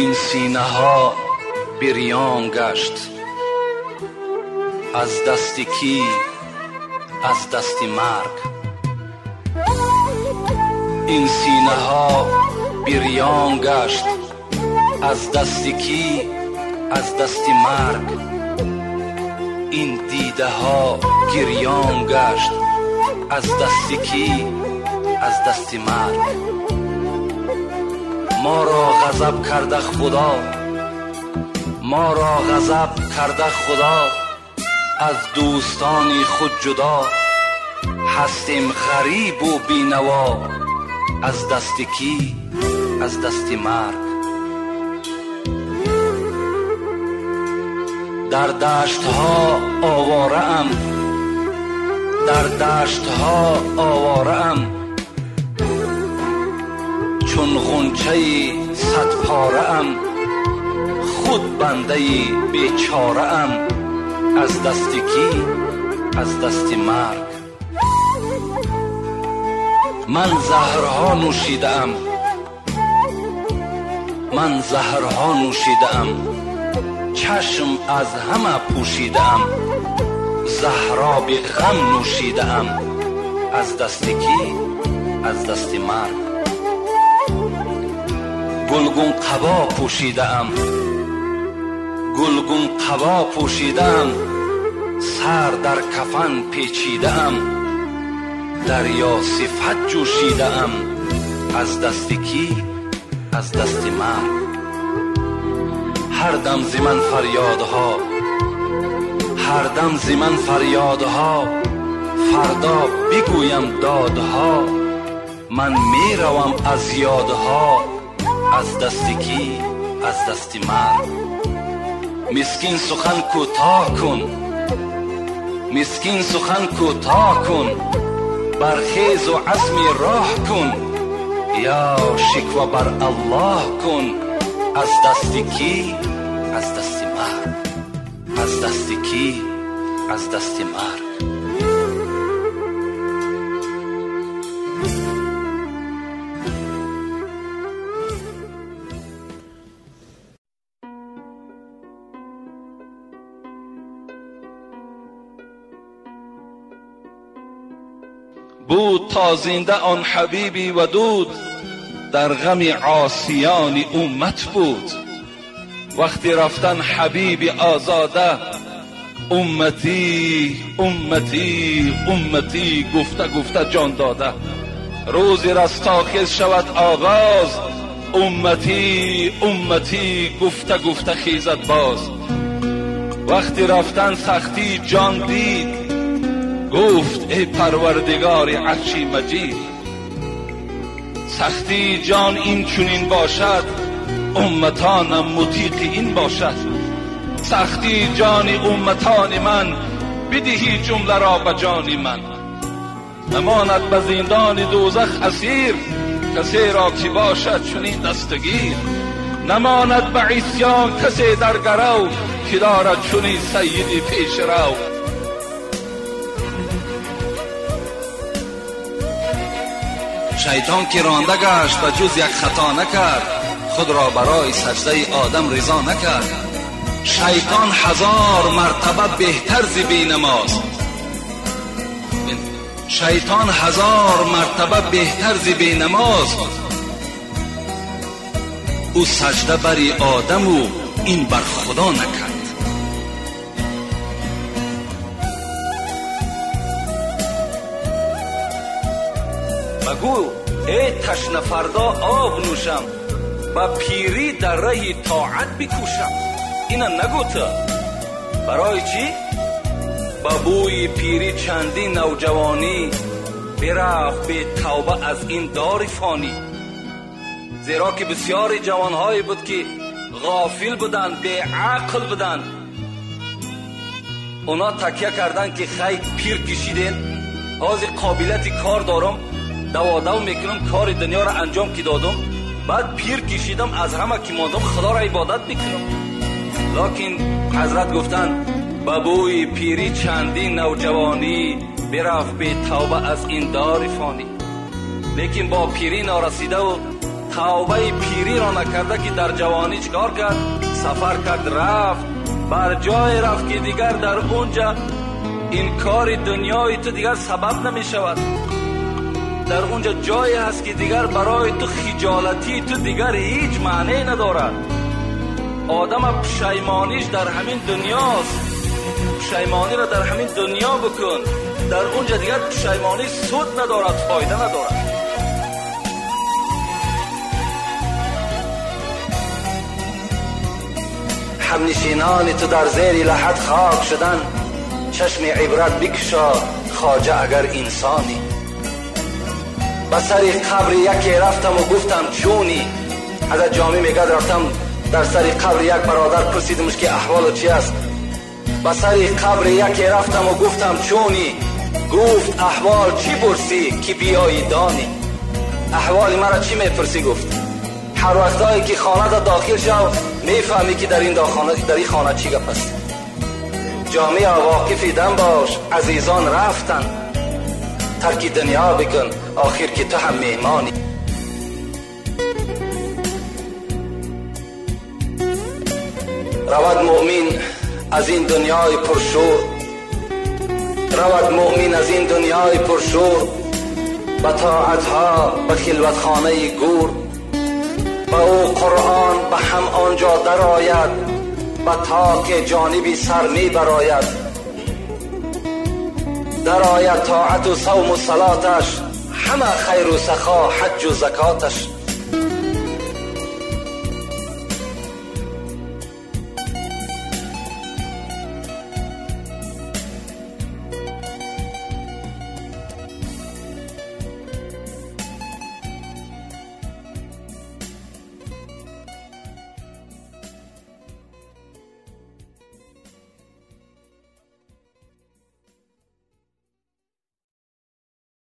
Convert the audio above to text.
Ин синаҳо бирён гашт аз дасти кӣ? Аз дасти марг. Ин синаҳо бирён гашт аз дасти кӣ? Аз дасти марг. Ин дидаҳо гирён гашт аз дасти кӣ? Аз дасти марг. Моро ғазаб карда Худо, моро ғазаб карда Худо, аз дӯстони худ ҷудо. Ҳастем ғарибу бенаво аз дасти кӣ? Аз дасти марг. Дар даштҳо овораам, дар даштҳо овораам, чун ғунчаи садпораам, худ бандаи бечораам. Аз дасти кӣ? Аз дасти марг. Ман заҳрҳо нӯшидаам, ман заҳрҳо нӯшидаам, чашм аз ҳама пӯшидаам, заҳроби ғам нӯшидаам. Аз дасти кӣ? Аз дасти марг. Гулгун қабо пӯшидаам, гулгун қабо пӯшидаам, сар дар кафан печидаам, дарё сифат ҷӯшидаам. Аз дасти кӣ? Аз дасти марг. Ҳар дам зи ман фарёдҳо, ҳар дам зи ман фарёдҳо, фардо бигӯям додҳо. Ман меравам аз ёдҳо. Аз дасти кӣ? Аз дасти марг. Мискин сухан кӯтоҳ кун, мискин сухан кӯтоҳ кун, бархезу азми роҳ кун, ё шиква бар Аллоҳ кун. Аз дасти кӣ? Аз дасти марг. Аз дасти кӣ? Аз дасти марг. Буд то зинда он ҳабиби вадуд, дар ғами осиёни уммат буд. Вақти рафтан ҳабиби озода, умматӣ умматӣ умматӣ гуфта гуфта ҷон дода. Рӯзи растохез шавад оғоз, умматӣ умматӣ гуфта гуфта хезад боз. Вақти рафтан сахтӣ ҷон дид, гуфт эй парвардигори арши маҷид. Сахтии ҷон ин чунин бошад, умматонам мутиқи ин бошад. Сахтии ҷони умматони ман, бидиҳӣ ҷумларо ба ҷони ман. Намонад ба зиндони дӯзах асир, касеро ки бошад чунин дастгир. Намонад ба исён касе дар гарав, ки дорад чунин сайиди пешрав. Шайтон ки ронда гашт ва ҷуз як хато накард, худро барои саҷдаи одам ризо накард. Шайтон ҳазор мартаба беҳтар зи бенамоз, шайтон ҳазор мартаба беҳтар зи бенамоз. Ӯ саҷда бари одаму ин бар Худо накард. Магӯ эй ташна фардо об нӯшам, ба пирӣ дар раҳи тоат бикӯшам. Ина нагӯ ту. Барои чӣ? Ба бӯи пирӣ чандин навҷавонӣ бирафт бетавба аз ин дори фонӣ. Зеро ки бисёри ҷавонҳое буд ки ғофил буданд, беақл буданд. Оно такя карданд ки хай пир кишидем, ҳозир қобилияти кор дорам, даводав мекунам, кори дунёро анҷом ки додам, баъд пир кишидам, аз ҳама ки мондам Худоро ибодат мекунам. Локин ҳазрат гуфтанд ба бӯи пирӣ чандин навҷавонӣ бирафт бетавба аз ин дори фонӣ. Лекин бо пирӣ норасидаву тавбаи пириро накарда ки дар ҷавонӣ чикор кард? Сафар кард, рафт, бар ҷое рафт ки дигар дар онҷа инкори дунёи ту дигар сабаб намешавад. Дар онҷа ҷое ҳаст ки дигар барои ту хиҷолатии ту дигар ҳеҷ маъне надорад. Одама пушаймониш дар ҳамин дунёст. Пушаймониро дар ҳамин дунё бикун. Дар онҷа дигар пушаймонӣ суд надорад, фоида надорад. Ҳамнишинони ту дар зери лаҳад хок шудан, чашми ибрат бикушо хоҷа агар инсонӣ. Ба сари қабри яке рафтаму гуфтам чунӣ. Ҳазрат Ҷомӣ мегӯяд рафтам дар сари қабри як бародар, пурсидимш ки аҳволу чи аст. Ба сари қабри яке рафтаму гуфтам чунӣ. Гуфт аҳвол чӣ пурсӣ ки биёӣ донӣ. Аҳволи маро чӣ мепурсӣ? Гуфт ҳар вақтое ки хонада дохил шав мефаҳмӣ ки дар ин хона чӣ гап аст. Ҷомеа воқифи дам бош, азизон рафтанд, тарки дунё бикун, охир ки ту ҳам меҳмонӣ. Равад муъмин аз ин дунёи пуршӯр, равад муъмин аз ин дунёи пуршӯр, ба тоатҳо, ба хилватхонаи гур. Ба ӯ Қуръон ба ҳам онҷо дарояд, ба тоқи ҷониби сар мебарояд. Дарояд тоату савму салоташ, ҳама хайру сахо, ҳаҷҷу закоташ.